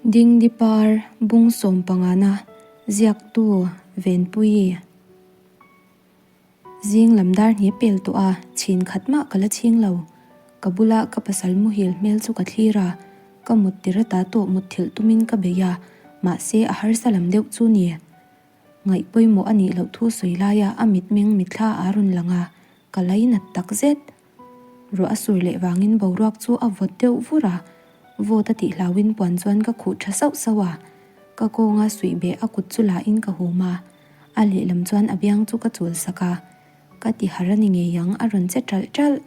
Dingdi par bung sawmpangana ziaktu Venpuii. Zing lam dar hni pel tawh a, chhin khat mah ka la chhing lo. Ka bula ka pasal muhil hmel chu ka thlir a, ka mut tir ata tawh mutthilh tumin ka bei a, mahse a harsa lam deuh chu ni. Ngaih pawimawh a nih loh thu sawi laia a mitmeng mitthla a rawn lang a, ka lainat tak zet. Ruah a sur leh vangin boruak chu a vawt deuh vur a, vawt a tih hlauhin puan chuan ka khuh tha sauh sauh a, ka kawnga suih beh a kut chu lahin ka hum a, a lehlam chuan a biang chu ka chul sak a, ka ti har a ni ngei ang a rawn che ṭalh ṭalh.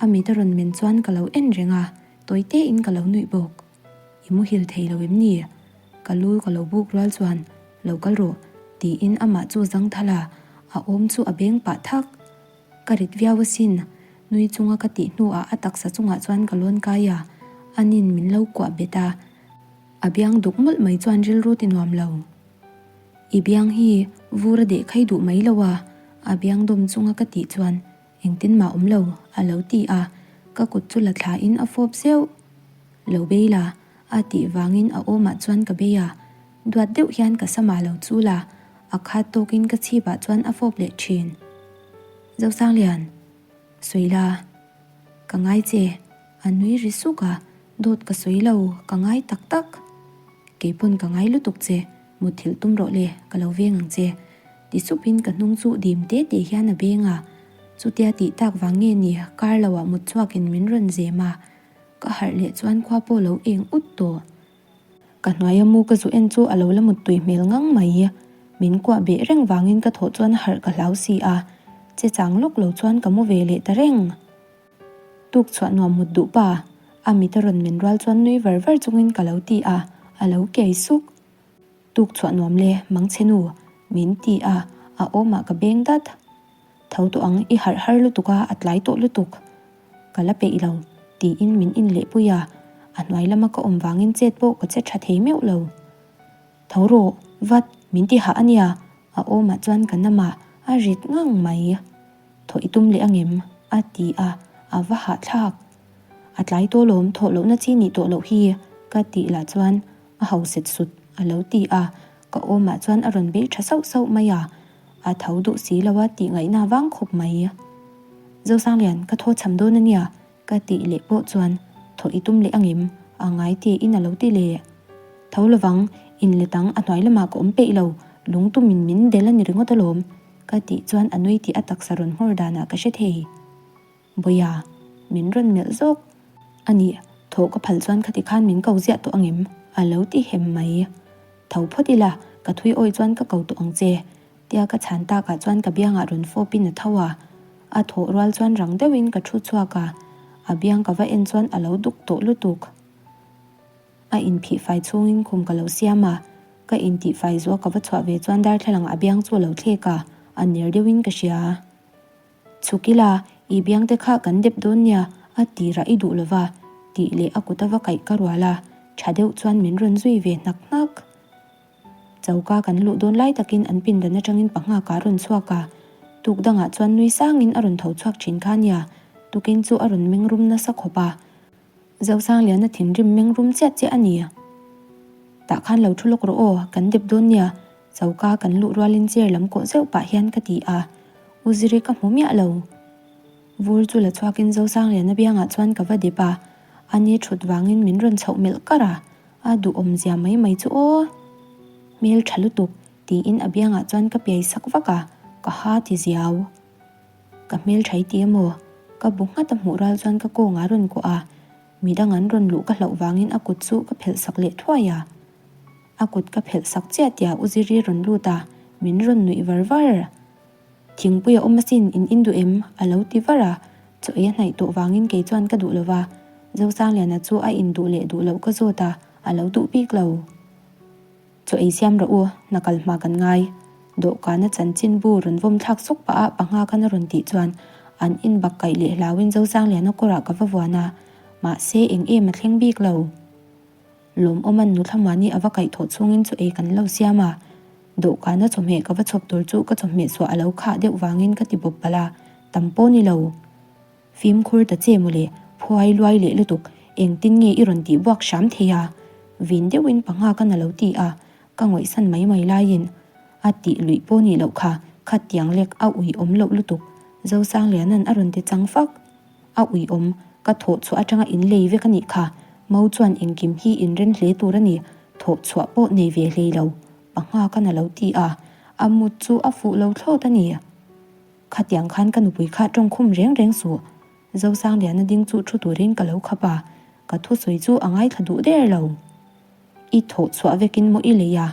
A mit a rawn men chuan ka lo en reng a, tawi tein ka lo nuih bawk. I muhil thei lo em ni? Ka lu ka lo buk rual chuan, Lo kal rawh, tiin amah chu zangthal a, a awm chu a beng pah thak. Ka rit viau asin, nui chunga ka tih hnuah a taksa chungah chuan ka lawn kai a, anin min lo kuah bet a, a biang duk mawlh mai chuan rilru ti nuam lo. I biang hi vur a deh khai duh mai lo a, a biang dawm chunga ka tih chuan engtin mah awm lo, a lo ti a, ka kut chu la thlain a fawp zeuh. Lo bei la, a tih vangin a awmah chuan ka bei a, duat deuh hian ka samah lo chul a, a khat tawkin ka chhipah chuan a fawp leh thin. Zosanglian, sawi la, ka ngai che, a nui ri suk a, dawt ka sawi lo, ka ngai tak tak. Keipawn ka ngai lutuk che, mutthilh tum rawh le, ka lo veng ang che, ti supin ka hnung chu dim te te hian a beng a, chutia tih tak vang nge ni kar loah mut chhuakin min rawn zem a, Ka harh leh chuan khua pawh lo eng ut tawh. Ka hnuaia mu ka zu en chu a lo la mut tui hmel ngang mai. Min kuah beh reng vangin ka thawh chuan harh ka hlau si a, che chang lawk lo chuan ka mu ve leh ta reng. Tuk chhuah nuam mut duh pa, a mit a rawn men rual chuan nui var var chungin ka lo ti a, a lo kiai suk. Tuk chhuah nuam le, mangchhe nu, min ti a, a awmah ka beng dat. Tho tawh ang, i harh har lutuk a, a tlai tawh lutuk. Ka la peih lo, tiin min in leh pui a, a hnuai lama ka awm vangin chet pawh ka che tha thei meuh lo. Tho rawh, vat, min ti hah a nia, a awmah chuan ka nam a, a rit ngang mai. Thawh i tum leh angem? a ti a, a va hahthlak. A tlai tawh lawm, thawh lohna chi nih tawh loh hi, ka tih lah chuan a hauset sut a lo ti a, ka awmah chuan a rawn bei tha sauh sauh mai a, A tho duh si lo a tih ngaihna vang khawp mai. Zosanglian, ka thaw cham dawn a nia, ka tih leh pawh chuan thaw i tum leh angem? A ngai tiin a lo ti leh. Tho lovang, in let ang, a hnuai lamah ka awm peih lo, lung tumin min del a ni ringawt alawm, ka tih chuan a nui tih a taksa rawn nghawr danah ka hre thei. Bawia, min rawn melh zawk. A nih, thawh ka phal chuan khati khan min ko ziah tawh angem? A lo ti hem mai. Tho phawt ila, ka thui awi chuan ka ko tawh ang che. Tia ka chhan takah chuan ka biangah rawn fawpin a tho a. A thawh rual chuan rang deuhin ka thu chhuak a, a biang ka va en chuan a lo duk tawh lutuk. A inphih fai chhungin khum ka lo siam a, ka intih fai zuah ka va chhuah ve chuan darthlalang a biang chu a lo thlek a, a ner deuhin ka hria. Chhuk ila, i biang te kha kan dep dawn nia, a tirah i duh lova, tih leh a kut a va kaih ka rual a, tha deuh chuan min rawn zui ve hnak hnak. Choka kan luh dawn lai takin an pindan atangin pangha a rawn chhuak a, tuk dangah chuan nui sangin a rawn tho chhuak thin kha nia, tukin chu a rawn meng rum nasa khawp a. Zosangliana thinrim meng rum chiah chiah a ni. Tah khan lo thu lawk rawh aw, kan dep dawn nia, choka kan luh rualin chair lam kawh zeuh pah hian ka ti a, U Ziri ka hmu miah lo. Vur chu la chhuakin Zosangliana biangah chuan ka va dep a, a ni thut vangin min rawn chhoh melh kar a, a duhawm zia mai mai chu aw. Hmel tha lutuk, tiin a biangah chuan ka piai sak vak a, ka ha ti ziau. Ka hmel thai ti emaw? Ka bu nghat a hmuh ral chuan ka kawng a rawn kuah a, midang an rawn luh ka hlauh vangin a kut chu ka phelh sak leh thuai a. A kut ka phelh sak chiah tia U Ziri rawn lut a, min rawn nuih var var. Thingpui a awm asin, in in duh em? a lo ti var a, chaw ei a hnaih tawh vangin kei chuan ka duh lova, Zosangliana chu a in duh leh duh loh ka zawt a, a lo duh bik lo. Chaw ei siam rawh u, hna kal hma kan ngai. Dawhkana chanchin bu rawn vawm thlak sawk pah a pangha khan a rawn tih chuan an in bak kaih leh hlauin Zosangliana kawrah ka va vuan a, mahse eng em a thleng bik lo. Lawmawman nu Thlamuani a va kaih thawh chhungin chaw ei kan lo siam a, dawhkana chawhmeh ka va chhawp tur chu ka chawhmeh suah a lo khah deuh vangin ka ti bawp palh a, tam pawh ni lo. Fimkhur ta che mawle, phuai luai leh lutuk, engtin nge i rawn tih buak hram thei a? Vin deuhin panga ka na lo ti a, ka ngawihsan mai mai laiin a tih luih pawh nih loh kha, khatiang lek a ui awm loh lutuk, Zosangliana'n a rawn ti chang fak. A ui awm, ka thawh chhuah atanga in lei vek a nih kha, Mo chuan engkim hi inren hle tur a ni, thawh chhuah pawh nei ve hlei lo, panga ka na lo ti a, a mut chu a fuh lo thlawt a ni. Khatiang khan ka nupui kha tawngkhum reng reng suh. Zosangliana ding chu thu turin ka lo khap a, ka thusawi chu a ngaithla duh der lo. I thawh chhuah vekin maw i lei a?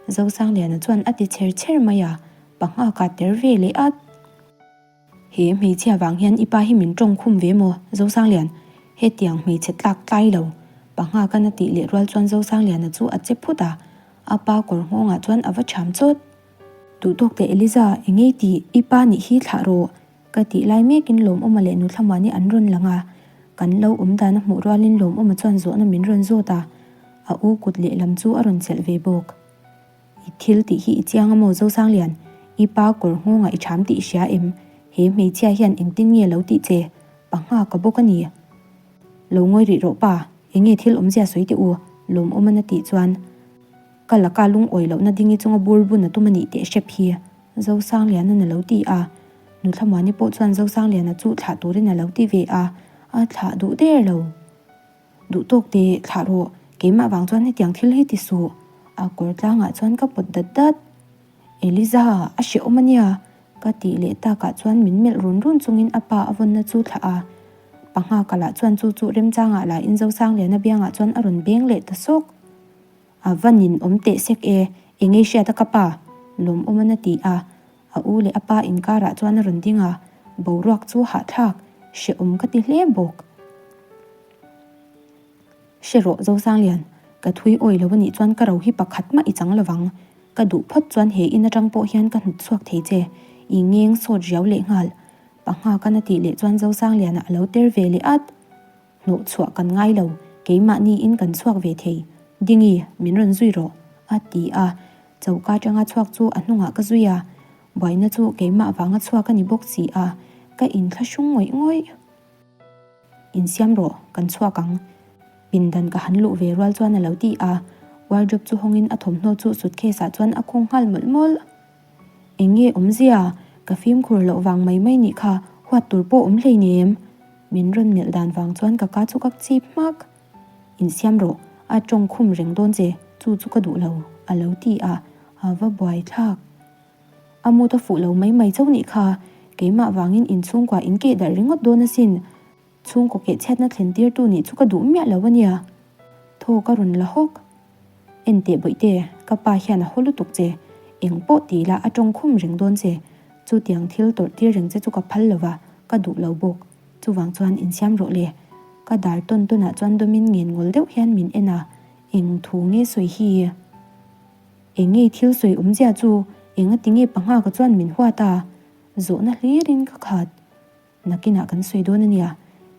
Zosangliana chuan a ti chher chher mai a, panga ka ter ve leh at. He hmeichhia vang hian i pa hi min tawngkhum ve maw Zosanglian? Hetiang hmeichhe tlak tlai lo. Panga ka na tih leh rual chuan Zosangliana chu a che phut a, a pa kawr nghawngah chuan a va cham chawt. Duhtawk teh Eliza, eng ngei tih i pa nih hi thlah rawh. Ka tih lai mekin Lawmawma leh Nuthlamuani an rawn lang a, kan lo awm dan a hmuh rualin Lawmawma chuan zawhna min rawn zawt a, a u kut lehlam chu a rawn chelh ve bawk. I thil tih hi i chiang a maw Zosanglian? I pa kawr nghawngah i ṭham tih i hria em? He hmeichhia hian engtin nge lo tih che? Pa nghak a bawk a ni. Lo ngawi rih rawh pa, enge thil awmzia sawi teh u, Lawmawman a tih chuan ka laka lungawi lohna dingi chunga bur bun a tum a nih teh hrep hi Zosanglianan a lo ti a. Nuthlamuani pawh chuan Zosangliana chu thlah turin a lo ti ve a, a thlah duh der lo. Duh tawk teh thlah rawh, keimah vang chuan hetiang thil hi ti suh. A kawr tlangah chuan ka pawt dat dat. Eliza, a hrehawm a nia, ka tih leh takah chuan min melh run run chungin a pa a vawnna chu thlah a. Pangha ka lah chuan chu chu remchangah la in Zosangliana biangah chuan a rawn beng leh ta sawk. A va nin awm teh sek e, eng ei hriat a ka pa? Lawmawm an a ti a, a u leh a pa inkarah chuan a rawn ding a, boruak chu hahthlak, hrehawm ka ti hle bawk. Hre rawh Zosanglian, ka thui awi lo anih chuan ka ro hi pakhat mah i chang lovang, ka duh phawt chuan he in atang pawh hian ka hnut chhuak thei che, i ngeng sawt riau lehnghal, pangha ka na tih leh chuan Zosangliana a lo ter ve leh at. Hnawh chhuah kan ngai lo, keimahni in kan chhuak ve thei. Dingi, min rawn zui rawh, a ti a. Choka atanga chhuak chu a hnungah ka zui a, buaina chu keimah vanga chhuak a ni bawk si a, ka inthlahrung ngawih ngawih. Insiam rawh, kan chhuak ang. Pindan ka han luh ve rual chuan a lo ti a, wardrobe chu hawngin a thawmhnaw chu suitcase ah chuan a khung nghal mawlh mawlh. Eng nge awmzia? Ka fimkhur loh vang mai mai nih kha, huat tur pawh awm hleinem. Min rawn melh dan vang chuan ka ka chu ka chip hmak. Insiam rawh, a tawng khum reng dawn che, chu chu ka duh lo, a lo ti a, a va buai thlak. A mut a fuh lo mai mai chauh nih kha, keimah vangin inchhungkua in keh darh ringawt dawn asin. Chhungkaw keh chhiatna thlen tirtu nih chu ka duh miah lo a nia. Thaw ka rawn la hawk. Enteh bawihte, ka pa hian a haw lutuk che. Eng pawh ti la a tawng khum reng dawn che. Chutiang thil tawrh tir reng che chu ka phal lo va, ka duh lo bawk. Chuvang chuan insiam rawh le. Ka dar tawn tawnah chuan dawmin ngen ngawl deuh hian min en a, eng thu nge sawi hi? Eng nge thil sawi awmzia chu? Engati nge panghaka chuan min huat a? Zawhna hlirin ka khat. Nakinah kan sawi dawn a nia,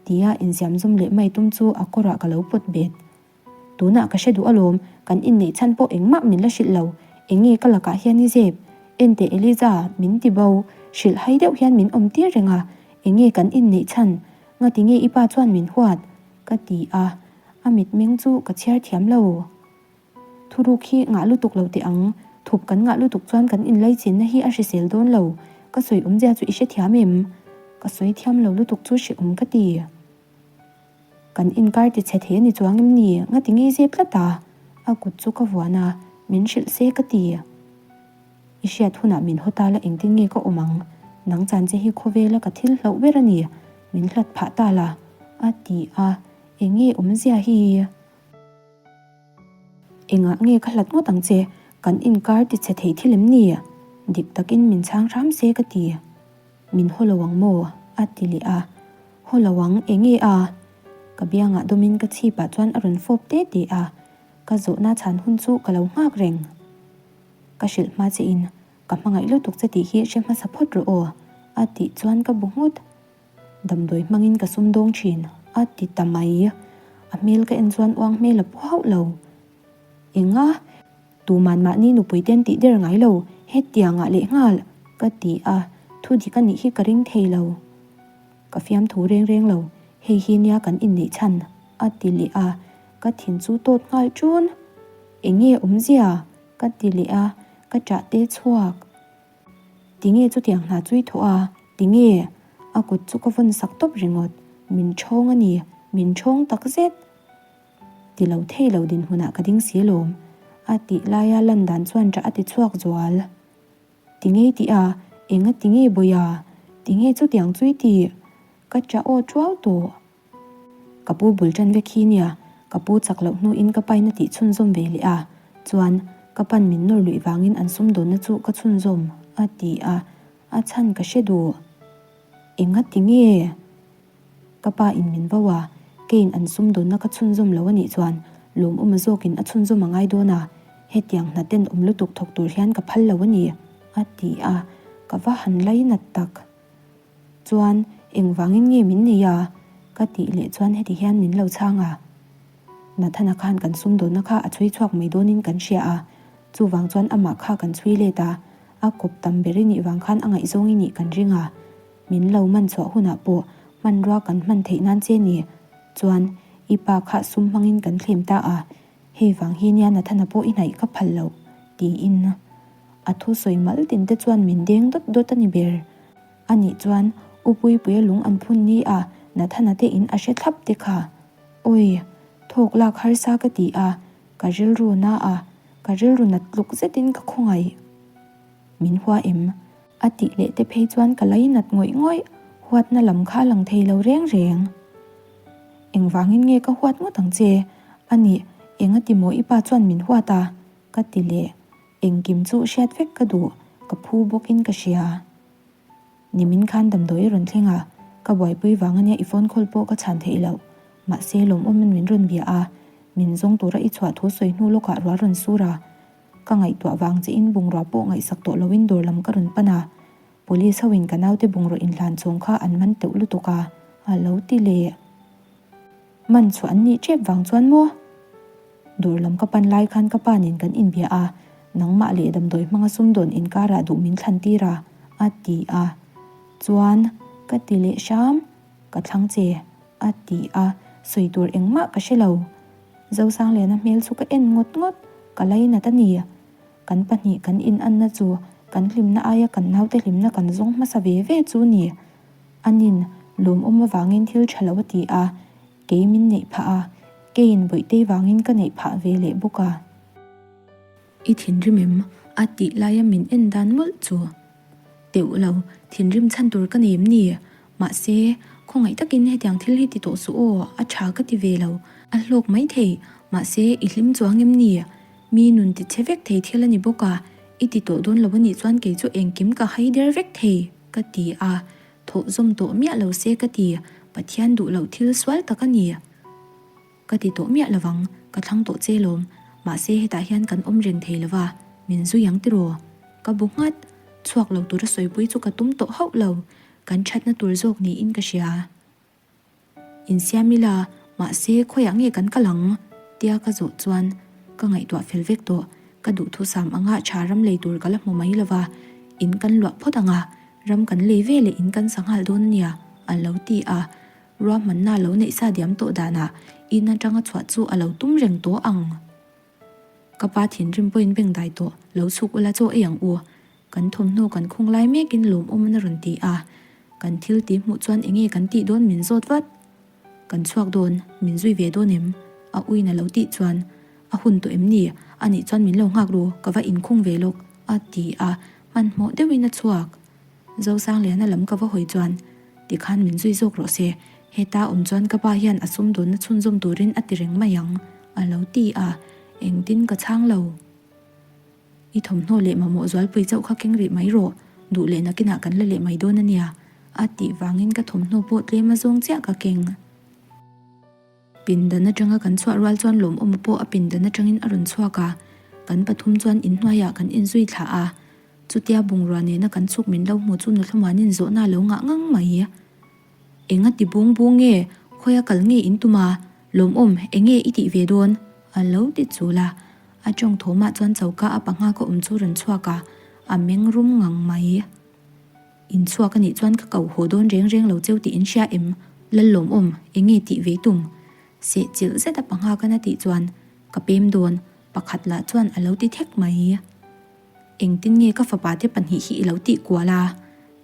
tia insiam zawm leh mai tum chu a kawrah ka lo pawt bet. Tunah ka hre duh alawm, kan inneih chhan pawh engmah min la hrilh lo, eng nge ka lakah hian i zep? Enteh Eliza, min ti bo, hrilh hai deuh hian min awm tir reng a, eng nge kan inneih chhan? Ngati nge i pa chuan min huat? ka ti a, a mitmeng chu ka chhiar thiam lo. Thuruk hi ngah lutuk lo teh ang, thup kan ngah lutuk chuan kan inlaichinna hi a hrisel dawn lo, ka sawi awmzia chu i hrethiam em? Ka sawi thiam lo lutuk chu hrehawm ka ti. Kan inkar ti chhe thei a ni chuang em ni? Ngati ngei zep tlat a? A kut chu ka vuan a, min hrilh se ka ti. I hriat hunah min haw ta la engtin nge ka awm ang? Nang chan che hi khawvela ka thil hlauh ber a ni, min hlat phah ta la, a ti a, eng nge awmzia hi? Engah nge ka hlat ngawt ang che? Kan inkar ti chhe thei thil em ni? Dik takin min chhang hram se ka ti. Min haw lo ang maw? a ti leh a. Haw lo ang, eng nge a? Ka biangah dawmin ka chhipah chuan a rawn fawp te te a. Ka zawhna chhan hun chu ka lo nghak reng. Ka hrilh hma che in, ka hmangaih lutuk che tih hi hre hmasa phawt rawh aw, a tih chuan ka bu nghut. Damdawi hmangin ka sum dawng thin, a ti ta mai. A hmel ka en chuan uang hmel a pu hauh lo. Enga? Tuman mahni nupui ten tih der ngai lo, hetiangah leh nghal, ka ti a, thu dik a nih hi ka ring thei lo. Ka fiamthu reng reng lo, hei hi nia kan inneih chhan, a ti leh a. Ka thin chu tawt nghal ṭun. Enge awmzia? Ka ti leh a, ka ṭah te chhuak. Tinge chutiang hna chu i thawh a? Tinge? A kut chu ka vawn sak tawp ringawt. Min ṭhawng a ni, min ṭhawng tak zet. Ti lo thei lo dinhmunah ka ding si alawm. A tih laia lan dan chuan ṭah a ti chhuak zual. Tinge i tih a? Enga tinge Bawiha? Tinge chutiang chu i tih? Ka ṭah aw ṭuau tawh. Ka pu bul ṭan vek hi nia, ka pu chak loh hnuin ka pain a tih chhunzawm ve leh a, chuan ka pan min nawr luih vangin an sumdawnna chu ka chhunzawm a ti a, a chhan ka hre duh. Enga ti nge? Ka pa in min vo a, keiin an sumdawnna ka chhunzawm lo a nih chuan lawmawma zawkin a chhunzawm a ngai dawn a, hetiang hna ten awm lutuk thawk tur hian ka phal lo a ni, a ti a, ka va han lainat tak. Chuan engvangin nge min nei a? Ka tih leh chuan heti hian min lo chhang a. Nathana khan kan sumdawnna kha a chhui chhuak mai dawnin kan hria a, chuvang chuan amah kha kan chhui let a, a kawp tam ber i nih vang khan a ngaihzawng i nih kan ring a. Min lo man chhuah hunah pawh hmanrua kan hman theih nan che ni. Chuan i pa kha sum hmangin kan thlem ta a, hei vang hi nia Nathana pawh i hnaih ka phal loh, tiin a thusawi mal tin te chuan min deng dawt dawt a ni ber. A nih chuan U Puipuia lung an phun ni a, Nathana te in a hre thlap te kha. Awi, thawk lak harsa ka ti a, ka rilru na a, ka rilru nat tluk zetin ka khawngaih. Min hua em? A tih leh te phei chuan ka lai nat ngawih ngawih, huatna lam kha a lang thei lo reng reng. Engvangin nge ka huat ngawt ang che? A nih, engati maw i pa chuan min huat a? Ka ti leh. Engkim chu hriat vek ka duh, ka phu bawkin ka hria. Nimin khan damdawi i rawn thleng a, ka buaipui vang ania i phone call pawh ka chhan theih loh. Mahse lawmawmin min rawn bia a, min zawng tura i chhuah thu sawi hnu lawkah ruah rawn sur a. Ka ngaihtuah vang che in bungrua pawh ngaihsak tawh loin dawr lam ka rawn pan a, Police ho in ka naute bungraw inhlan chhawng kha an man teuh lutuk a, a lo ti leh. Man chhuah an nih tep vang chuan maw? Dawr lam ka pan lai khan ka pa nen kan inbia a, nangmah leh damdawi hmanga sumdawn inkarah duh min thlan tir a, a ti a. Chuan, ka ti leh hram, ka thlang che, a ti a, sawi tur engmah ka hre lo. Zosangliana hmel chu ka en ngawt ngawt, ka lainat a ni. Kan pahnih kan inanna chu kan hlimna aia kan naute hlimna kan zawng hmasa ve ve chu ni. Anin lawmawm avangin thil tha lo a ti a, kei min neih phah a, keiin Bawihtei vangin ka neih phah ve leh bawk a. I thinrim em? A tih laia min en dan mawlh chu. Teuh lo, thinrim chhan tur ka nei em ni? Mahse, khawngaih takin hetiang thil hi ti tawh suh aw, a tha ka ti ve lo. A hlawk mai thei, mahse i hlim chuang em ni? Mi nun ti chhe vek thei thil a ni bawk a, i ti tawh dawn lo a nih chuan kei chu engkim ka hai der vek thei. Ka ti a, thawh zawm tawh miah lo se ka ti, Pathian duh loh thil sual tak a ni. Ka ti tawh miah lovang, ka thlang tawh che lawm, mahse hetah hian kan awm reng thei lova, min zui ang tiraw? Ka bu nghat, chhuak lo tura sawipui chu ka tum tawh hauh lo, kan thatna tur zawk niin ka hria. Insiam ila, mahse khawiah nge kan kal ang? Tia ka zawh chuan ka ngaihtuah fel vek tawh. Ka duhthusam anga tha ram lei tur ka la hmu mai lova, in kan luah phawt ang a, ram kan lei ve leh in kan sa nghal dawn ania, a lo ti a. Ruahmanna lo neih sa diam tawh danah in atanga chhuah chu a lo tum reng tawh ang. Ka pa thinrim pawhin bengdai tawh lo chhuk ula chaw ei ang u. Kan thawmhnaw kan khung lai mekin lawmawm an rawn ti a, kan thil tih hmuh chuan enge kan tih dawn min zawt vat. Kan chhuak dawn, min zui ve dawn em? A uin a lo tih chuan, A hun tawh em ni? Anih chuan min lo nghak ru, ka va inkhung ve lawk, a ti a, hmanhmawh deuhin a chhuak. Zosangliana lam ka va hawi chuan, Tikhan min zui zawk rawh se, heta awm chuan ka pa hian a sumdawnna chhunzawm turin a ti reng mai ang, a lo ti a, engtin ka chhang lo. I thawmhnaw leh mamawh zualpui chauh kha keng rih mai rawh, duh leh nakinah kan la leh mai dawn a nia, a tih vangin ka thawmhnaw pawh tlem a zawng chiah ka keng. Pindan atanga kan chhuah rual chuan lawmawma pawh a pindan atangin a rawn chhuak a, kan pathum chuan inhnuaiah kan inzui thlah a. Chutia bungrua nena kan chhuk min lo hmu chu Nuthlamuanin zawhna a lo ngah ngang mai. Enga ti bung bung nge, khawia kal nge in tum a, lawmawm enge i tih ve dawn? a lo ti chul a. A tawng thawmah chuan choka a panga ka awm chu rawn chhuak a, a meng rum ngang mai. In chhuak a nih chuan ka koh haw dawn reng reng lo cheu tih in hria em? Lallawmawm, enge tih ve tum? Seh chilh zet a pangha ka na tih chuan ka pem dawn, pakhat lah chuan a lo ti thek mai. Engtin nge ka fapa te pahnih hi i lo tih kual a?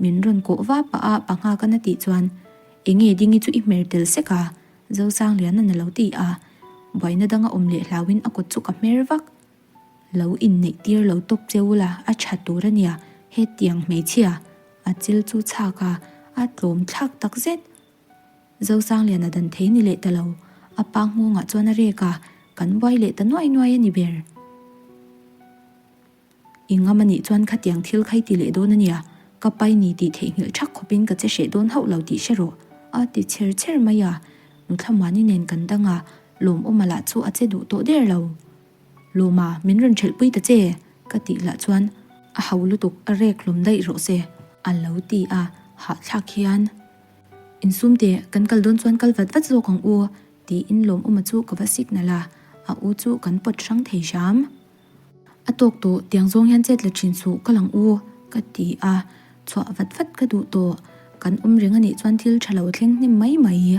Min rawn kawh va pah a pangha ka na tih chuan enge dingi chu i hmer tel sek a? Zosangliana'n a lo ti a, buaina danga awm leh hlauin a kut chu ka hmer vak. Lo inneih tir lo tawp che ula a tha tur a nia, hetiang hmeichhia a chil chu chhak a, a tlawm thlak tak zet. Zosangliana dan thei ni leh ta lo, a pa nghawngah chuan a rek a, kan buai leh ta nuai nuai a ni ber. I ngam a nih chuan khatiang thil kha i ti leh dawn a nia, ka pai ni tih theihnghilh thak khawpin ka che hreh dawn hauh lo tih hre rawh, a ti chher chher mai a. Nuthlamuani nen kan dang a, Lawmawma lah chu a che duh tawh der lo. Lawma, min rawn ṭhelhpui ta che, ka tih lah chuan a ho lutuk a rek hlawm daih rawh se, a lo ti a, hahthlak hian. Insum teh, kan kal dawn chuan kal vat vat zawk ang u, tiin Lawmawma chu ka va signal a, a u chu kan pawt hrang thei hram. A tawk tawh, tiang zawng hian chet la thin suh ka lang u, ka ti a, chhuah vat vat ka duh tawh, kan awm reng a nih chuan thil tha lo thleng hnem mai mai.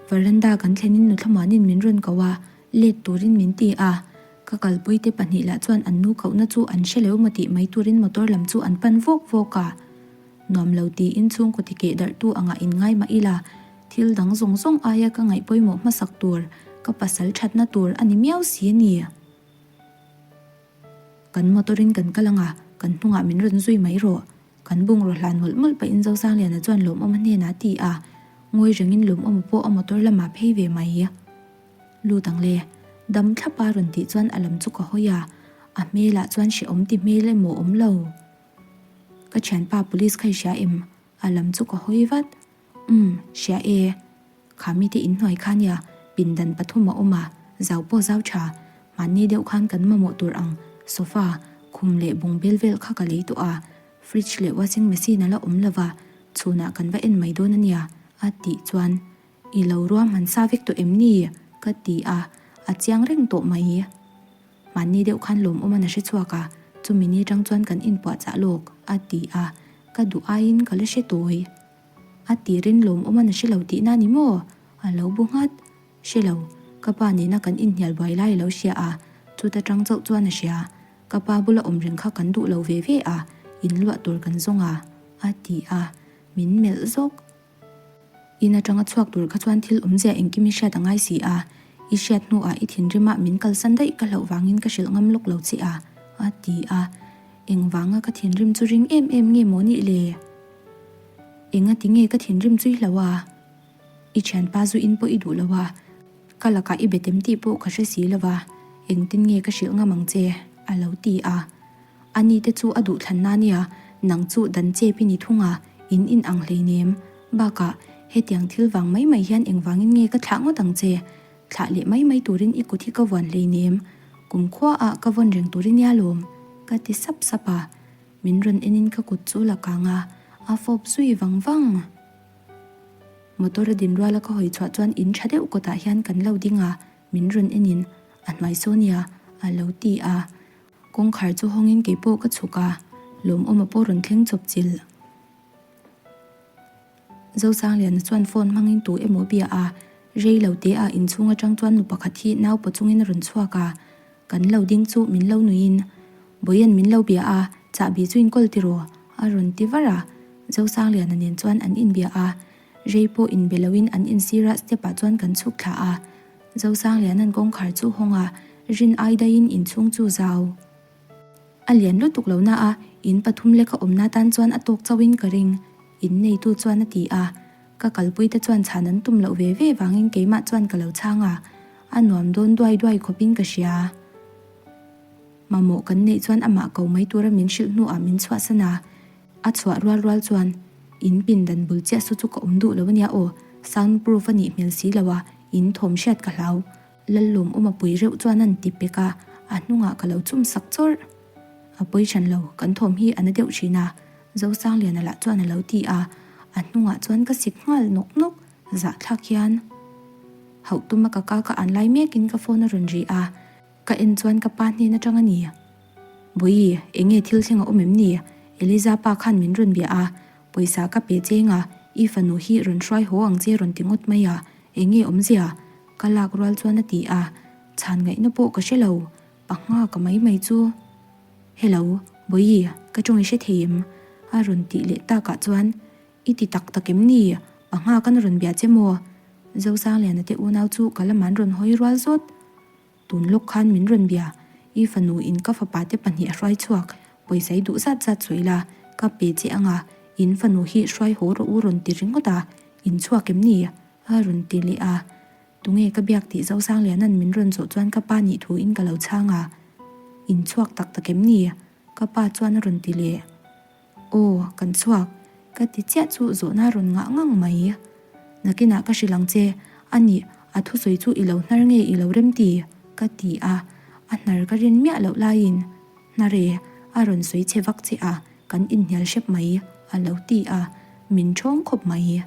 Veranda kan thlenin nuthlamuanin min rawn ko a, let turin min ti a, ka kalpuite pahnih lah chuan an nu kohna chu an hre lo maw tih mai turin motor lam chu an pan vawk vawk a. Nuam lo tiin chhungkaw ti keh darhtu angah inngai mah ila, thil dang zawng zawng aia ka ngaih pawimawh hmasak tur, ka pasal thatna tur a ni miau si a ni. Kan motor-in kan kal anga, kan hnungah min rawn zui mai rawh. Kan bungraw hlan mawlh mawlh pahin Zosangliana chuan Lawmawma hnenah a ti a, ngawi rengin Lawmawma pawh a motor lamah phei ve mai. Lut ang le, dam thlap a rawn tih chuan a lam chu ka hawi a, a hmelah chuan hrehawm ti hmel emaw awm lo. Ka thianpa police kha i hria em? A lam chu ka hawi vat. Umm, hria e. Kha mite inhnuai kha nia, pindan pathum a awm a, zau pawh zau tha. Mahni deuh khan kan mamawh tur ang sofa, khum leh bungbel vel kha ka lei tawh a, fridge leh washing machine a la awm lova, chhunah kan va en mai dawn a nia, a tih chuan I lo ruahman sa vek tawh em ni? ka ti a, a chiang reng tawh mai. Mahni deuh khan lawmawm an a hre chhuak a, chumi ni tang chuan kan inpuahchah lawk, a ti a, ka duh aiin ka la hre tawi. A tirin lawmawm an a hre lo tihna ni maw? A lo bu nghat. Hre lo, ka pa nena kan inhnial buai lai a lo hria a, chuta tang chauh chuan a hria. Ka pa bula awm reng kha kan duh lo ve ve a, inluah tur kan zawng a, a ti a, min melh zawk. In atanga chhuak tur kha chuan thil awmzia engkim i hriat a ngai si a, i hriat hnuah i thinrimah min kalsan daih ka hlauh vangin ka hrilh ngam lawk lo che a, a ti a. Engvanga ka thinrim chu ring em em nge maw nih le? Enga ti nge ka thinrim chu i hlauh a? I thianpa zu in pawh i duh lo a, ka lakah i betem tih pawh ka hre si lo va, engtin nge ka hrilh ngam ang che? a lo ti a. Ani te chu a duhthlanna nia, nang chu dan chep i ni thung a, in in ang hleinem. Bakah, hetiang thil vang mai mai hian engvangin nge ka thlah ngawt ang che? Thlah leh mai mai turin i kut hi ka vuan hleinem. Kum khuaah ka vawn reng tur i nia lawm, ka ti sap sap a. Min rawn enin ka kut chu la kang a, a fawp zui vang vang. Motor a din ruala ka hawi chhuah chuan in tha deuh kawtah hian kan lo ding a, min rawn enin a hnuai saw nia, a lo ti a. Kawngkhar chu hawngin kei pawh ka chhuk a, lawmawma pawh rawn thleng chawp chilh. Zosangliana chuan phone hmangin tu emaw bia a, rei lo te ah inchhung atang chuan nu pakhat hi nau paw chungin a rawn chhuak a, kan lo ding chu min lo nuiin, Bawian min lo bia a, chahbi chu inkawl tiraw? a rawn ti var a, Zosangliana nen chuan an inbia a, rei pawh inbe loin an insirah step ah chuan kan chhuk thla a. Zosangliana'n kawngkhar chu hawng a, rin ai daihin inchhung chu zau. A lian lutuk lo na a, in pathum leka awmna tan chuan a tawk chauhin ka ring, in neitu chuan a ti a. Ka kalpuite chuan chhan an tum loh ve ve vangin keimah chuan ka lo chhang a, a nuam dawn duai duai khawpin ka hria. Mamawh kan neih chuan amah ko mai tura min hrilh hnuah min chhuahsan a. A chhuah rual rual chuan, In pindan bul chiah su chu ka awm duh lo ania aw, sound proof a nih hmel si lo a, in thawm hriat ka hlau. Lallawm awm a pui reuh chuan an ti pek a, a hnungah ka lo chum sak chawrh. A pawi hran lo, kan thawm hi a na deuh thin a, Zosangliana lah chuan a lo ti a, a hnungah chuan ka sik nghal nawk nawk, zahthlak hian. Hauh tuma ka ka ka an lai mekin ka phone a rawn ri a, Ka en chuan ka pa hnen atang a ni. Bawihi, enge thil thleng a awm em ni? Eliza pa khan min rawn bia a, pawisa ka pe cheng a, i fanu hi rawn hruai haw ang che rawn ti ngawt mai a, enge awmzia? Ka lak rual chuan a ti a, chhan ngaihna pawh ka hre lo, pangha ka mai mai chu. Hello, Bawihi, ka tawng i hre thei em? A rawn tih leh takah chuan, I ti tak tak em ni? Pangha kan rawn bia che maw? Zosangliana te unau chu ka lam an rawn hawi rual zawt. Tun lawk khan min rawn bia, i fanu in ka fapa te pahnih a hruai chhuak, pawisa i duh zat zat sawi la, ka pe che anga, in fanu hi hruai haw rawh u rawn ti ringawt a, in chhuak em ni? a rawn ti leh a, tunge ka biak tih Zosangliana'n min rawn zawh chuan ka pa nih thu in ka lo chhang a, in chhuak tak tak em ni? ka pa chuan a rawn ti leh. Aw, kan chhuak, ka ti chiah chu zawhna rawn ngah ngang mai. Nakinah ka hrilh ang che, a nih, a thusawi chu i lo hnar nge i lo rem ti? ka ti a, a hnar ka rin miah loh laiin, Hnar e, a rawn sawi che vak che a, kan inhnial hrep mai, a lo ti a, min ṭhawng khawp mai.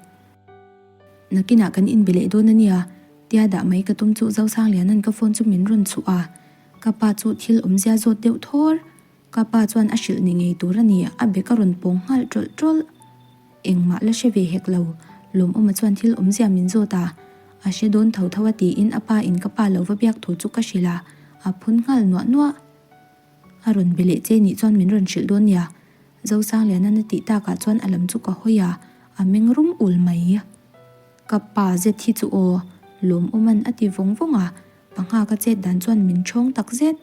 Nakinah kan inbe leh dawn a nia, tia dah mai ka tum chu Zosangliana'n ka phone chu min rawn chhuh a, ka pa chu thil awmzia zawt deuh thawr. Ka pa chuan a hrilh ni ngei tur a ni, a bek a rawn pawng nghal tawlh tawlh. Engmah la hre ve hek lo, Lawmawma chuan thil awmzia min zawt a, a hre dawn tho tho a tiin a pa in ka pa lo va biak thu chu ka hrilh a, a phun nghal nuah nuah. A rawn be leh che nih chuan min rawn hrilh dawn nia, Zosangliana'n a tih takah chuan a lam chu ka hawi a, a meng rum ul mai. Ka pa zet hi chu aw, Lawmawma'n a ti vawng vawng a, pangha ka chet dan chuan min ṭhawng tak zet.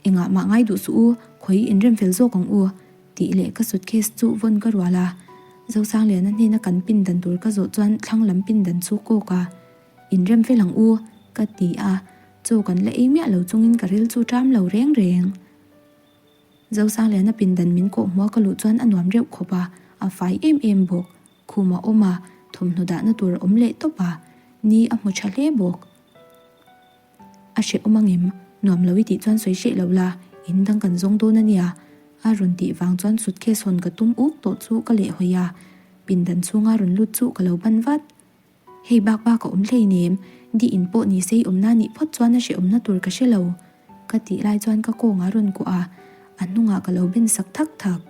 Engah mah ngai duh suh u, khawi inrem fel zawk ang u, tih leh ka suitcase chu vawn ka rual a. Zosangliana hnena kan pindan tur ka zawh chuan thlang lam pindan chu kawk a, Inrem fel ang u, ka ti a, chaw kan la ei miah lo chungin ka ril chu ṭam lo reng reng. Zosangliana pindan min kawh hmua ka luh chuan a nuam reuh khawp a, a fai em em bawk. Khum a awm a, thawmhnaw dahna tur a awm leh tawp a, ni a hmu ṭha hle bawk. A hrehawm angem? Nuam lo i tih chuan sawi hreh lo la, in dang kan zawng dawn a nia. A rawn tih vang chuan suitcase hawn ka tum uk tawh chu ka lehhawi a, pindan chhunga rawn lut chu ka lo ban vat. Hei bak bak a awm hleinem, di in pawh ni sei awmna nih phawt chuan a hrehawmna tur ka hre lo. Ka tih lai chuan ka kawngah rawn kuah a, a hnungah ka lo ben sak thak thak.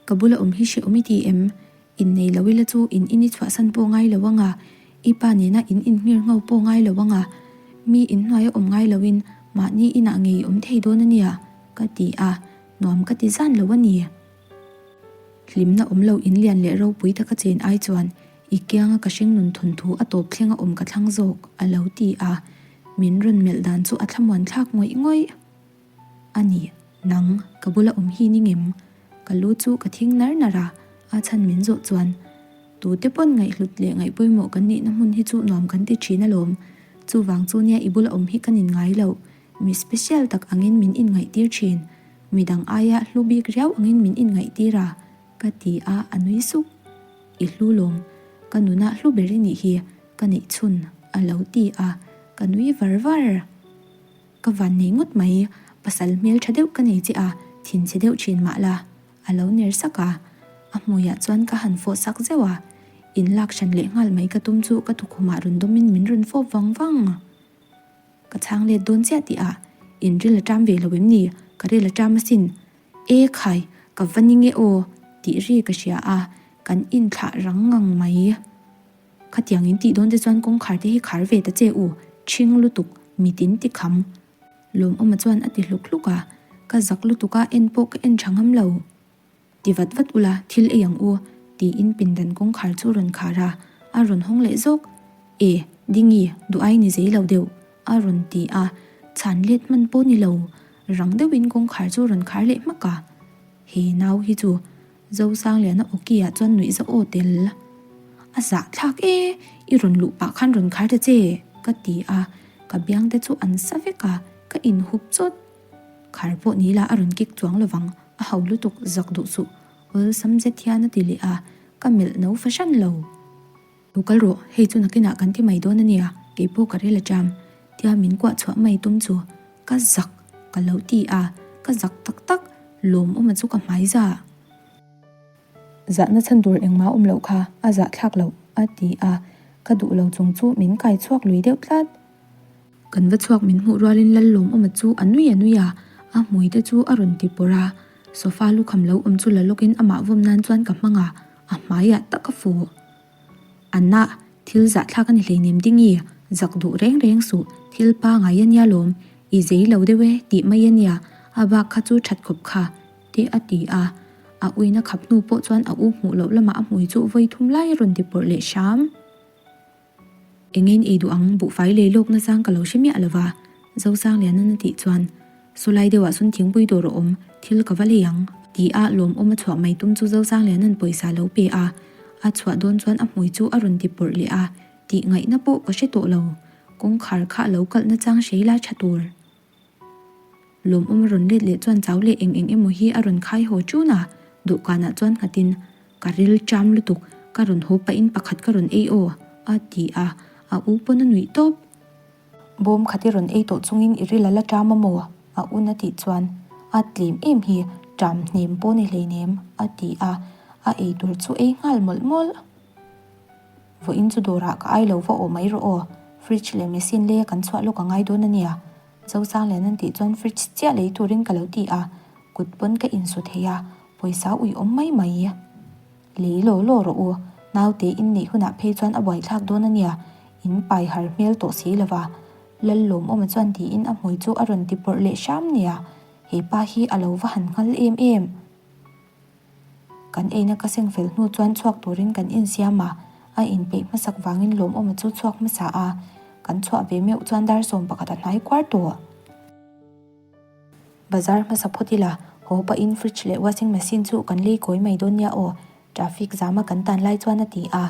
Ka bula awm hi hrehawm i ti em? Innei lo ila chu in in i chhuahsan pawh ngai lo anga, i pa nena in inhmir ngho pawh ngai lo anga, mi inhnuai a awm ngai loin mahni inah ngei i awm thei dawn a nia, ka ti a, nuam ka ti zan lo a ni. Hlimna awm lo in lian leh ropui taka chen ai chuan i kianga ka hringnun thawnthu a tawp thlenga awm ka thlang zawk, a lo ti a, min rawn melh dan chu a thlamuan thlak ngawih ngawih. A ni, nang, ka bula awm hi ni ngem? Ka lu chu ka thing nar nar a, a chhan min zawh chuan, Tute pawn ngaihhlut leh ngaihpawimawh kan nihna hmun hi chu nuam kan ti thin alawm. Chuvang chu nia i bula awm hi ka nin ngai loh. Mi special tak angin min inngaihtir thin. Midang aia hlu bik riau angin min inngaihtir a, ka ti a, a nui suk. I hlu lawm, ka nuna hlu ber i nih hi, ka neih chhun, a lo ti a, ka nui var var. Ka van nei ngawt mai, pasal hmel tha deuh ka nei che a, thinchhe deuh thin mah la, a lo ner sak a. A hmuiah chuan ka han fawh sak zeuh a, in lak hran leh nghal mai ka tum chu ka tukhumah rawn dawmin min rawn fawp vang vang. Ka chhang let dawn chiah tih ah, in ril a ṭam ve lo em ni, ka ril a ṭam asin. E khai, ka va ning e aw, tih ri ka hria a, kan inthlah rang ngang mai. Khatiang in tih dawn te chuan kawngkhar te hi khar ve ta che u, ṭhing lutuk, mit in ti kham. Lawmawma chuan a ti hluk hluk a, ka zak lutuk a, en pawh ka en ṭha ngam lo. Ti vat vat ula, thil ei ang u, tiin pindan kawngkhar chu rawn khar a, a rawn hawng leh zawk. E, Dingi, duh ai ni zei lo deuh, a rawn ti a, chhan let hman pawh ni lo, rang deuhin kawngkhar chu rawn khar leh hmak a. He nau hi chu Zosangliana awki ah chuan nuih zauh aw tel. A zah thlak e, i rawn luh pah khan rawn khar ta che, ka ti a, ka biang te chu an sa vek a, ka inhup chawt. Khar pawh ni la a rawn kik chuang lovang, a ho lutuk zak duh suh, awlsam zet hian a ti leh a, ka melh no fahran lo. Lo kal rawh, hei chu nakinah kan ti mai dawn a nia, keipawh ka rel a ṭam, tia min kuah chhuah mai tum chu ka zak ka lo ti a, ka zak tak tak, lawmawma chu ka hmai za. Zahna chhan tur engmah awm loh kha a zahthlak loh, a ti a, ka duh lo chung chu min kai chhuak lui deuh tlat. Kan va chhuak min hmuh rualin Lallawmawma chu a nui a nui a, a hmui te chu a rawn ti pawrh a, sofa lukham lo awm chu la lawkin amah vawm nan chuan ka hmang a, a hmaiah tak a fuh. Anna, thil zahthlak a ni hleinem ding i? Zak duh reng reng suh, thil pangai a nia lawm, i zei lo deuh e tih mai a nia, a bak kha chu that khawp kha, te a ti a. A uina khap hnu pawh chuan a u hmuh loh lamah a hmui chu vawi thum lai a rawn ti pawrh leh hram. Engin ei duh ang, buhfai lei lawk nasang ka lo hre miah lo va, Zosanglianan a tih chuan, Sawlai deuhah sawn thingpui dawr a awm, thil ka va lei ang, ti a lawmawm a chhuah mai tum chu Zosanglianan pawisa lo pe a, a chhuah dawn chuan a hmui chu a rawn ti pawrh leh a, tih ngaihna pawh ka hre tawh lo, kawngkhar kha a lo kalh nachang hrei lai tha tur. Lawmawm a rawn let leh chuan chau leh eng eng emaw hi a rawn khai haw ṭun a, dawhkanah chuan nghatin, Ka ril ṭam lutuk, ka rawn haw pahin pakhat ka rawn ei aw, a ti a, a u pawn a nuih tawp. Bawm khat i rawn ei tawh chungin i ril a la ṭam a maw? a un a tih chuan, A tlem em hi, ṭam hnem pawh ni hleinem, a ti a, a ei tur chu ei nghal mawlh mawlh. Vawiin chu dawrah ka ai lo va awh mai rawh aw, fridge leh machine leia kan chhuah lawk a ngai dawn a nia. Zosang lian an tih chuan fridge chiah lei turin ka lo ti a, kut pawn ka insu thei a, pawisa ui awm mai mai. Lei law law rawh u, naute in neih hunah phei chuan a buaithlak dawn a nia, in pai har hmel tawh si lo va. Lallawmawma chuan tiin a hmui chu a rawn ti pawrh leh hram nia, he pa hi a lo va han nghal em em. Kan eina ka seng fel hnu chuan chhuak turin kan insiam a, a inpeih hmasak vangin lawmawma chu chhuak hmasa a, kan chhuah ve meuh chuan dar 11 a hnai kuar tawh. Bazar hmasa phawt ila, haw pahin fridge leh washing machine chu kan lei kawi mai dawn nia aw, traffic zama kan tan lai chuan a ti a.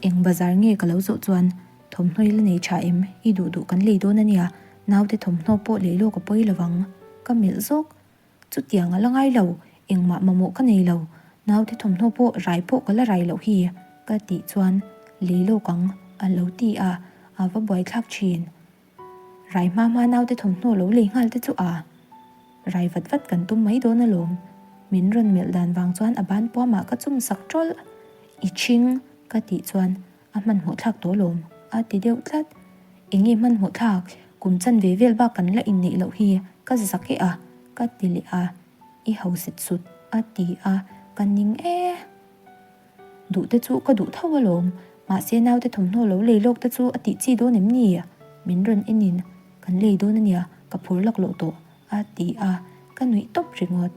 Eng bazar nge ka lo zawh chuan thawmhnaw i la nei tha em, i duh duh kan lei dawn a nia, naute thawmhnaw pawh lei lawk a pawi lovang, ka melh zawk. Chutiang a la ngai lo, engmah mamawh ka nei lo, naute thawmhnaw pawh rai pawh ka la rai loh hi, ka tih chuan lei lawk ang a lo ti a, a va buaithlak thin. Rai hma hma naute thawmhnaw lo lei nghal te chu a rai vat vat kan tum mai dawn alawm, min rawn melh dan vang chuan a ban puamah ka chum sak tawlh. I chhing ka tih chuan A hmanhmawh thlak tawh lawm, a ti deuh tlat. Eng nge hmanhmawh thlak? Kum chan ve vel bak kan la inneih loh hi ka zak e a, ka ti leh a. I hausit sut, a ti a, ka ning e. Duh te chu ka duh tho alawm, mahse naute thawmhnaw lo lei lawk te chu a tih chi dawn em ni? Min rawn enin, Kan lei dawn ania, ka phur laklawh tawh, a ti a, ka nuih tawp ringawt.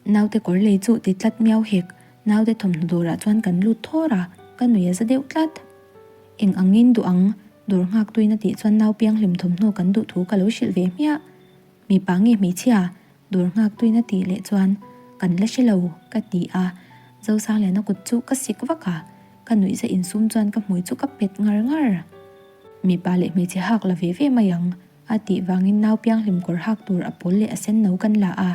Naute kawr lei chu ti tlat miau hek, naute thawmhnaw dawrah chuan kan lut thawr a, ka nui a za deuh tlat. Eng angin duh ang, dawr nghak tuin a tih chuan nau pianghlim thawmhnaw kan duh thu ka lo hrilh ve hmiah. Mipa nge hmeichhia, dawr nghak tuin a tih leh chuan kan la hre lo ka ti a, Zosangliana kut chu ka sik vak a, ka nuihza insum chuan ka hmui chu ka pet ngar ngar. Mipa leh hmeichhe hak la ve ve mai ang. A tih vangin nau pianghlim kawr hak tur a pawl leh a sen no kan la a,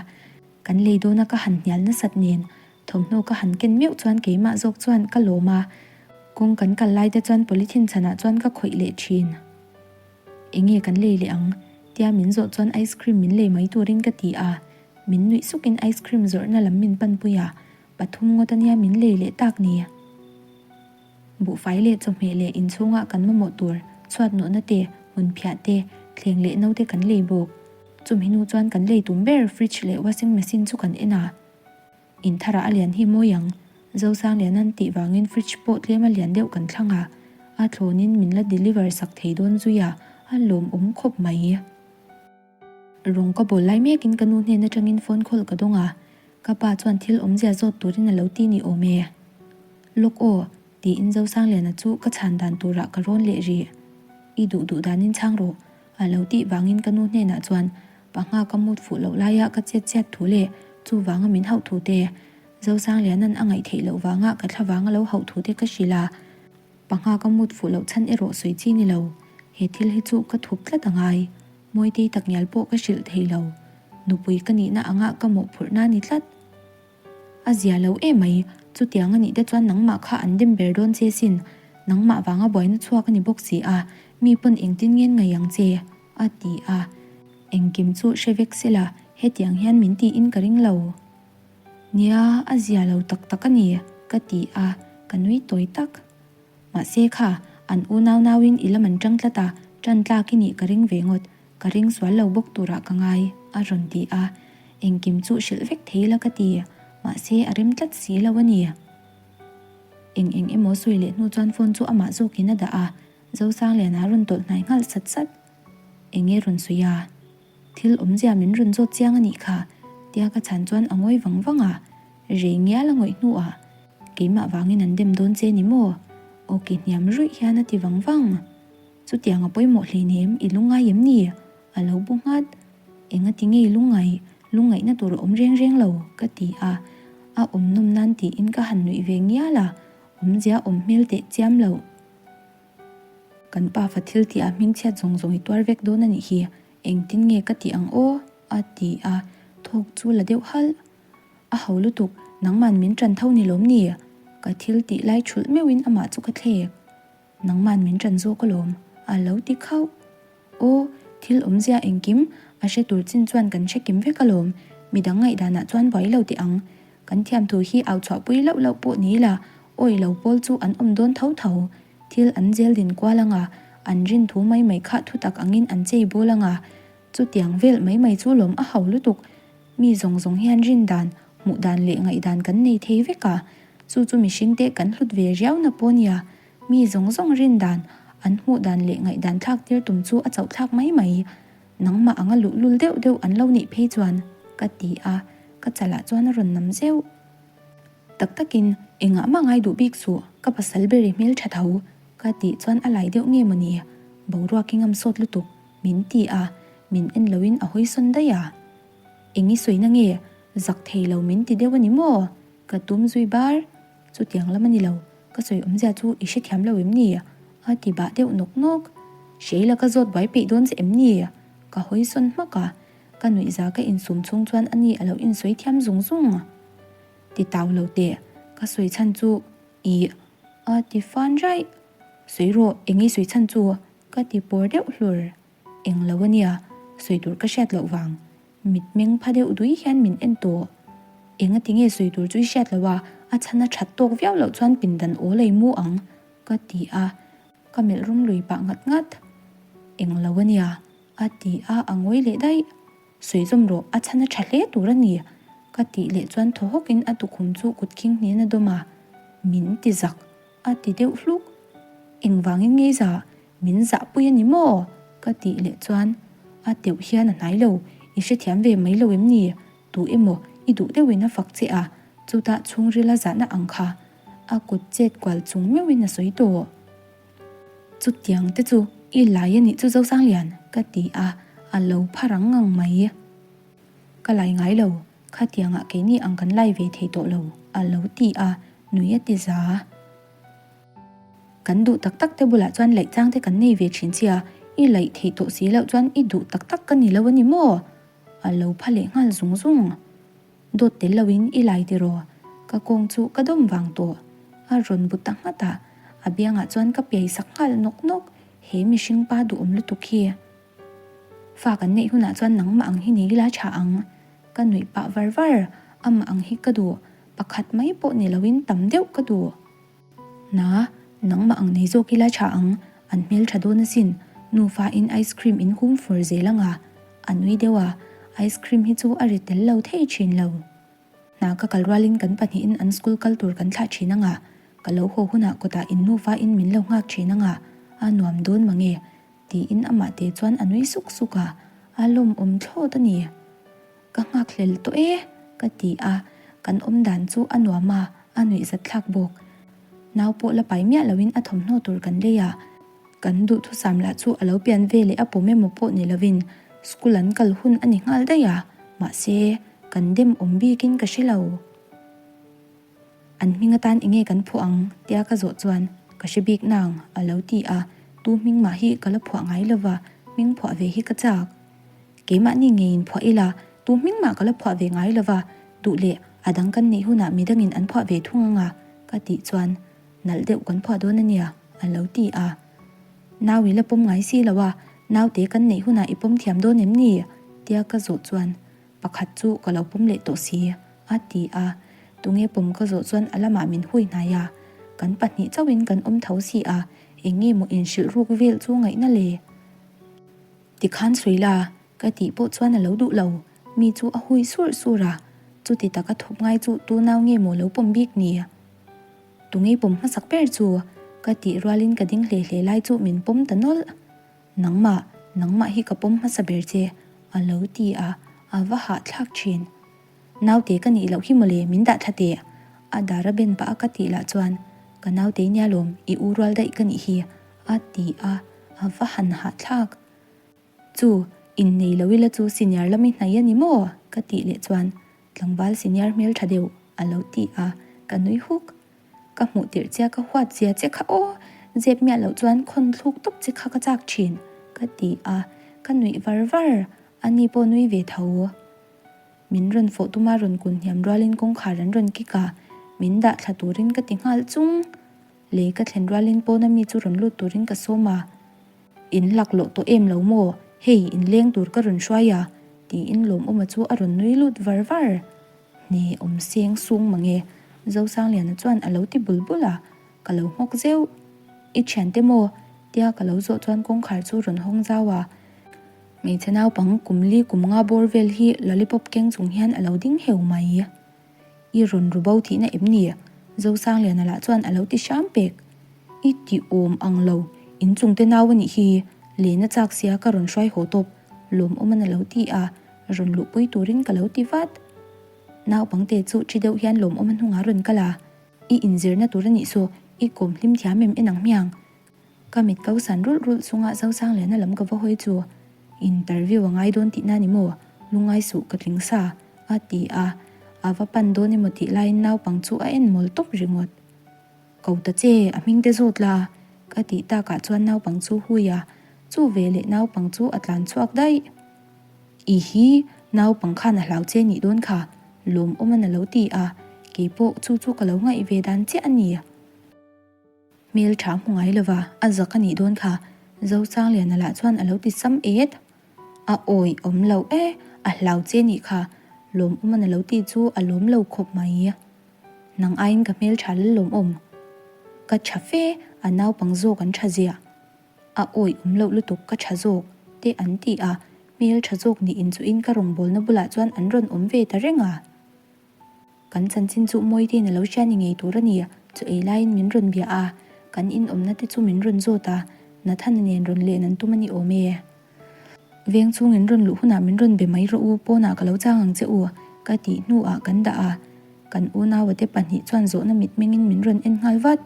kan lei dawna ka han hnial nasat nen thawmhnaw ka han ken meuh chuan keimah zawk chuan ka lawm a, kawng kan kal lai te chuan polythene chhanah chuan ka khawih leh thin. Enge kan lei leh ang? Tia min zawh chuan ice cream min lei mai turin ka ti a, min nuih sukin ice cream zawrhna lam min panpui a, pathum ngawt ania min lei leh tak ni. Buhfai leh chawhmeh leh inchhunga kan mamawh tur chhuat nawhna te, hmun phiah te, thleng leh no te kan lei bawk. Chumi hnu chuan kan lei tum ber fridge leh washing machine chu kan en a. In tharah a lian hi mawi ang. Zosang lian an tih vangin fridge pawh tlem a lian deuh kan thlang a, a thlawnin min la deliver sak thei dawn zui a, a lawmawm khawp mai. Rawng ka bawl lai mekin ka nu hnen atangin phone call ka dawng a, ka pa chuan thil awmzia zawt turin a lo ti ni awm e. Lawk aw, tiin Zosangliana chu ka chhan dan turah ka rawn leh rih. I duh duh danin chhang rawh, a lo tih vangin ka nu hnenah chuan pangha ka mut fuh loh laia ka chet chiat thu leh chuvanga min hauh thu te, Zosangliana'n a ngaih theih loh vanga ka thla vanga lo hauh thu te ka hrilh a. Pangha ka mut fuh loh chhan erawh sawi chi ni lo. He thil hi chu ka thup tlat a ngai. Mawitei takngial pawh ka hrilh thei lo. Nupui ka nihna angah ka mawhphurhna ni tlat. A zia lo emai, chutiang a nih te chuan nangmah kha an dem ber dawn che sin. Nangmah vanga buaina chhuak a ni bawk si a, mi pawn engtin ngen ngaih ang che? a ti a. Engkim chu hre vek sela, hetiang hian min tiin ka ring lo. Nia, a zia lo tak tak a ni, ka ti a, ka nui tawi tak. Mahse kha, an unau nauin i lam an ṭang tlat a, ṭan tlak i nih ka ring ve ngawt, ka ring sual lo bawk turah ka ngai, a rawn ti a. Engkim chu hrilh vek thei la ka ti, mahse a rem tlat si lo a ni. Eng eng emaw sawi leh hnu chuan phone chu amah zawkin a dah a. Zosangliana a rawn tawlh hnai nghal sat sat. Eng nge rawn sawi a? Thil awmzia min rawn zawt chiang a nih kha, tia ka chhan chuan a ngawi vang vang a, rei ngial a ngawih hnuah, Keimah vangin an dem dawn che ni maw? Aw ke hniam ruih hian a ti vang vang. Chutiang a pawimawh hleinem, i lungngai em ni? A lo bu nghat. Enga ti ngei lungngai, lungngaihna tur a awm reng reng lo, ka ti a. A awm nawm nan tiin ka han nuih ve ngial a, awmzia awm hmel teh chiam loh. Kan pafa thil tih ah hmingchhiat zawng zawng i tuar vek dawn a nih hi, engtin nge ka tih ang aw? a ti a, thawk chu la deuh halh. A ho lutuk, nangman min ṭan tho ni lawm ni? Ka thil tih lai ṭhulh meuhin amah chu ka thlek. Nangman min ṭan zawk alawm, a lo ti khauh. Aw, thil awmzia engkim, a hre tur chin chuan kan hre kim vek alawm, midang ngaihdanah chuan buai lo teh ang. Kan thiamthu hi au chhuahpui loh loh pawh ni la, awi lo pawl chu an awm dawn tho tho. Thil an zel din kual anga, an rin thu mai mai kha thutak angin an chei bawl anga, chutiang vel mai mai chu lawm a ho lutuk. Mi zawng zawng hian rin dan, hmuh dan leh ngaihdan kan nei thei vek a, chu chu mihringte kan hlut ve riauna pawh nia. Mi zawng zawng rin dan, an hmuh dan leh ngaihdan thlak tir tum chu a chauh thlak mai mai. Nangmah anga luhlul deuh deuh an lo nih phei chuan, ka ti a, ka chalah chuan a rawn nam zeuh. Tak takin, engah mah ngai duh bik suh, ka pasal ber i hmel tha tho, ka tih chuan a lai deuh nge mawni, boruak i ngam sawt lutuk, min ti a, min en loin a hawi sawn daih a. Eng i sawina nge, zak thei lo min ti deuh a ni maw? Ka tum zui bar. Chutiang lam a ni lo, ka sawi awmzia chu i hrethiam lo em ni? A ti bah deuh nawk nawk. Hreila ka zawt buai peih dawn che em ni? Ka hawi sawn hmak a, ka nuihza ka insum chhung chuan a ni a lo insawi thiam zung zung. Ti tau lo teh, ka sawi chhan chu ih a ti fan raih. Sawi rawh, eng i sawi chhan chu? Ka ti pawr deuh hlur. Eng lo a nia, sawi tur ka hriat loh vang. Mit meng pha deuh dui hian min en tawh. Enga ti nge sawi tur chu i hriat loh a, a chhan a that tawk viau loh chuan pindan aw lei mu ang, ka ti a, ka melh rum lui pah ngat ngat. Eng lo a nia, a ti a, a ngawi leh daih. Sawi zawm rawh, a chhan a tha hle tur a ni, ka tih leh chuan thaw hawkin a tukhum chu kut khing hnen a dawm a, min ti zak, a ti deuh hluk. Engvangin ngei za, Min zahpui a ni maw? Ka tih leh chuan a teuh hian a hnai lo, i hrethiam ve mai lo em ni? Tu emaw i duh deuhin a fak che a, chutah chhungrila zahna ang kha a kut chet kual chung meuhin a sawi tawh. Chutiang te chu i lai a nih chu Zosanglian, ka ti a, a lo pha rang ngang mai. Ka lai ngai lo, khatiangah keini ang kan lai ve thei tawh lo, a lo ti a, nui a ti za. Kan duh tak tak te bulah chuan laih chang te kan nei ve thin chia, i laih theih tawh si loh chuan i duh tak tak ka ni lo a ni maw? A lo pha leh nghal zung zung. Dawt tel loin i lai tiraw? Ka kawng chu ka dawm vang tawh. A rawn bu ta nghat a, a biangah chuan ka piai sak nghal nawk nawk, he mihring pa duhawm lutuk hi. Fa kan neih hunah chuan nangmah ang hi ni ila tha ang. Ka nuih pah var var, amah ang hi ka duh, pakhat mai pawh ni loin tam deuh ka duh. Na, nangmah ang nei zawk ila tha ang, an hmel tha dawn asin, nufa in ice cream in hum fur zel ang a, a nui deuh a, ice cream hi chu a ri tel lo thei thin lo. Hna ka kal rualin kan pahnihin an school kal tur kan thlah thin ang a, ka lo haw hunah kawtah in nufa in min lo nghak thin ang a, a nuam dawn mange, tiin amah te chuan a nui suk suk a, a lawmawm thlawt a ni. Ka nghakhlel tawh e, ka ti a, kan awm dan chu a nuam a, a nuihzat thlak bawk. Nau pawh la pai miah loin a thawmhnaw tur kan lei a, kan duhthusam lah chu a lo pian ve leh a pawm emaw pawh ni lovin school an kal hun a ni nghal daih a, mahse kan dem awm bikin ka hre lo. An hming atan enge kan phuah ang? tia ka zawh chuan ka hre bik nang a lo ti a, tu hming mah hi ka la phuah ngai lova, hming phuah ve hi ka chak. Keimahni ngeiin phuah ila, tu hming mah ka la phuah ve ngai lova, duh leh a dang kan neih hunah midangin an phuah ve thung anga ka tih chuan nalh deuh kan phuah dawn ania a lo ti a. Nau i la pawm ngai si lo a, naute kan neih hunah i pawm thiam dawn em ni? tia ka zawh chuan pakhat chu ka lo pawm leh tawh si a ti a, tunge pawm ka zawh chuan a lamah min hui hnai a, kan pahnih chauhin kan awm tho si a, eng nge maw inhrilh ruk vel chu ngaihna le? Tikhan sawi la, ka tih pawh chuan a lo duh lo, mi chu a hui sur sur a, chuti taka thup ngai chu tu nau nge maw lo pawm bik ni? Tungei pawm hmasak ber chu? Ka tih rualin ka ding hle hle lai chu min pawm ta nawlh. Nangmah, nangmah hi ka pawm hmasa ber che, a lo ti a, a va hahthlak thin. Naute ka nih loh hi mawle, min dah thla teh. A dar a ben pah a ka tih lah chuan, Ka naute nia lawm, i u rual daih ka nih hi, a ti a, a va han hahthlak. Chu, innei lo ila chu senior lam i hnai a ni maw? ka tih leh chuan, Tlangval senior hmel tha deuh, a lo ti a, ka nui huk. Ka hmuh tirh chia ka huat zia che kha aw, zep miah loh chuan khawn thluk tawp che kha ka chak thin, ka ti a, ka nuih var var, a ni pawh nui ve tho. Min rawn fawh tuma rawn kun hniam rualin kawngkhar an rawn kik a, min dah thla turin ka ti nghal chung. Lei ka thlen rualin pawna mi chu rawn lut turin ka sawm a, In laklawh tawh em lo maw? Hei, inleng tur ka rawn hruai a, tiin Lawmawma chu a rawn nui lut var var. Hne awm seng sung mange, Zosangliana chuan a lo ti bul bul a, ka lo nghawk zeuh. I thiante maw? tia ka lo zawh chuan kawngkhar chu rawn hawng zau a. Hmeichhe naupang kum li kum nga bawr vel hi lollipop keng chung hian a lo ding heu mai. I rawn ru bo tihna em ni? Zosangliana lah chuan a lo ti hram pek. I ti awm ang lo, inchung te nau a nih hi, lehna chak sia ka rawn hruai haw tawp, lawmawm a lo ti a, rawn luhpui turin ka lo ti vat. Naupangte chu thi deuh hian lawmawm a hnungah rawn kal a, I inzirna tur a nih saw, i kawm hlim thiam em en ang hmiang? Ka mit ko san rulh rulh chunga Zosangliana lam ka va hawi chu, Interview a ngai dawn tihna ni maw? Lungngai suh ka tling sa, a ti a, a va pan dawn emaw tih laiin naupang chu a en mawl tawp ringawt. Ko ta che, a hming te zawt la, ka tih takah chuan naupang chu hui a, chu veleh naupang chu a tlan chhuak daih. I hi, naupang khan a hlau che nih dawn kha, lawmawm a lo ti a, keipawh chu chu ka lo ngaih ve dan chiah a ni. Hmel tha hmu ngai lova, a zak a nih dawn kha, Zosangliana lah chuan a lo ti sam et. A awi awm lo e, a hlau che nih kha, lawmawm a lo ti chu a lawm lo khawp mai. Nang aiin ka hmel tha lal lawmawm. Ka tha fe, a naupang zawk an tha ziah. A awi awm loh lutuk ka tha zawk, te an ti a, hmel tha zawk nih inchuhin ka rawngbawlna bulah chuan an rawn awm ve ta reng a. Kan chanchin chu Mawitein a lo hria ni ngei tur a ni, chu ei laiin min rawn bia a, kan inawmna te chu min rawn zawt a, Nathana nen rawn len an tum a ni awm e. Veng chungin rawn luh hunah min rawn be mai rawh u, pawnah ka lo chang ang che u, ka tih hnuah kan dah a, kan unaua te pahnih chuan zawhna mitmengin min rawn en nghal vat.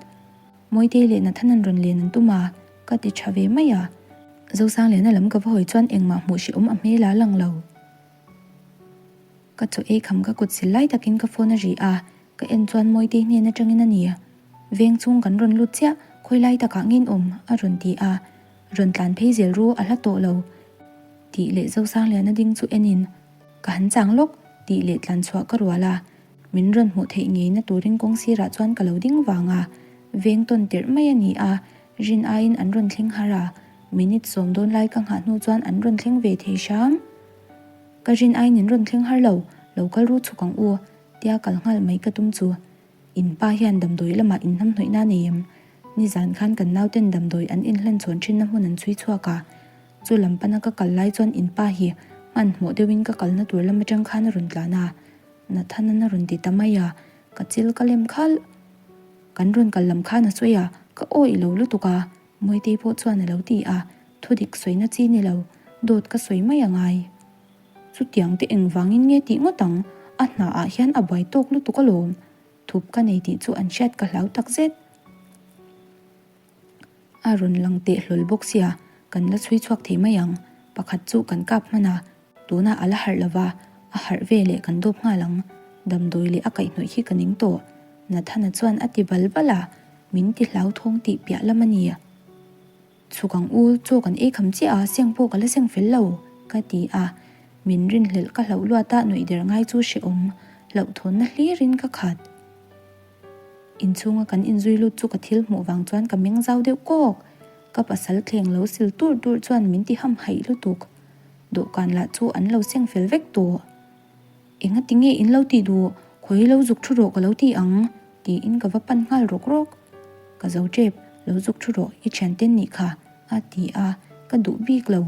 Mawitei leh Nathana'n rawn len an tum a, ka ti tha ve mai a. Zosangliana lam ka va hawi chuan engmah hmuh hrehawm a hmel a lang lo. Ka chaw ei kham ka kut sil lai takin ka phone a ri a, ka en chuan Mawitei hnen atangin a ni. Veng chung kan rawn lut chiah, khawi lai takah ngin awm? a rawn ti a. Rawn tlan phei zel ru a hla tawh lo tih leh Zosangliana ding chu enin ka han chang lawk tih leh tlan chhuah ka rual a, min rawn hmuh theih ngeina turin kawng sirah chuan ka lo ding vang a, veng tawn tirh mai a ni a, rin aiin an rawn thleng har a, minute sawm dawn lai ka nghah hnu chuan an rawn thleng ve thei hram. Ka rin aiin in rawn thleng har lo, lo kal ru chhuk ang u, tia kal nghal mai ka tum chu. In pa hian damdawi lamah inhnamhnawihna a nei em? Nizan khan kan nauten damdawi an inhlan chhawn thinna hmun an chhui chhuak a, chu lam pana ka kal lai chuan in pa hi hmanhmawh deuhin ka kalna tur lam atang khan a rawn tlan a, Nathan-an a rawn ti ta mai a, ka chil ka lem khalh. Kan rawn kal lam khan a sawi a, ka awih lo lutuk a, Mawitei pawh chuan a lo ti a, thudik sawina chi ni lo, dawt ka sawi mai a ngai. Chutiang te engvangin nge tih ngawt ang, a hna ah hian a buai tawk lutuk alawm. Thup ka nei tih chu an hriat ka hlau tak zet. A rawn lang teh hlawl bawk sia, kan la chhui chhuak thei mai ang. Pakhat chu kan kap hman a, tunah a la harh lova, a harh ve leh kan dawp nghal ang. Damdawi leh a kaihhnawih hi ka ning tawh. Nathana chuan a ti bal bal a, min ti hlauthawng tih piah lam a ni. Chhuk ang u, chaw kan ei kham chiah a, seng pawh ka la seng fel lo, ka ti a. Min rinhlelh ka hlauh luat a, nuih der ngai chu hrehawm, hlauhthawnna hlirin ka khat. Inchhunga kan inzui lut chu ka thil hmuh vang chuan ka meng zau deuh kawk. Ka pasal thleng lo sil tur tur chuan min ti hamhaih lutuk. Dawhkan lah chu an lo seng fel vek tawh. Enga tinge in lo tih duh, khawi lo zuk thu rawh ka lo ti ang, tiin ka va pan nghal rawk rawk. Ka zo tep, lo zuk thu rawh, i thian ten nih kha, a ti a, ka duh bik lo.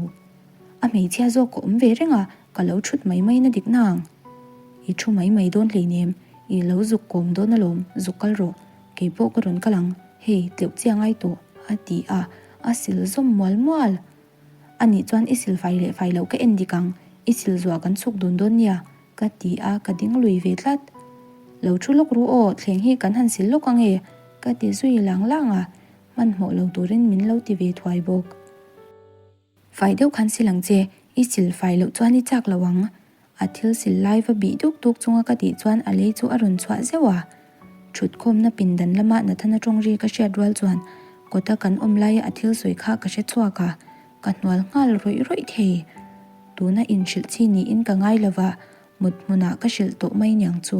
A hmeichhia zawk ka awm ve reng a, ka lo thut mai mai na dik nang. I thu mai mai dawn hleinem, i lo zuk kawm dawn alawm, zuk kal rawh, keipawh ka rawn kal ang. Hei, tleuh chiang ai tawh, a ti a, a sil zawm mual mual. A nih chuan i sil fai leh fai loh ka en dik ang, i sil zuah kan chhuk dun dawn nia, ka ti a, ka ding lui ve tlat. Lo thu lawk ru aw, thleng hi kan han sil lawk ang e, ka ti zui lang lang a, hmanhmawh lo turin min lo ti ve thuai bawk. Fai deuh khan sil ang che, i sil fai loh chuan i chak lo ang. A thil sil lai va bih duk duk chunga ka tih chuan a lei chu a rawn chhuah zeuh a. Thutkhawmna pindan lama Nathana tawng ri ka hriat rual chuan kawta kan awm laia a thil sawi kha ka hre chhuak a, ka hnual nghal rawih rawih thei. Tuna inhrilh chi niin ka ngai lova, mut hmunah ka hrilh tawh mai niang chu.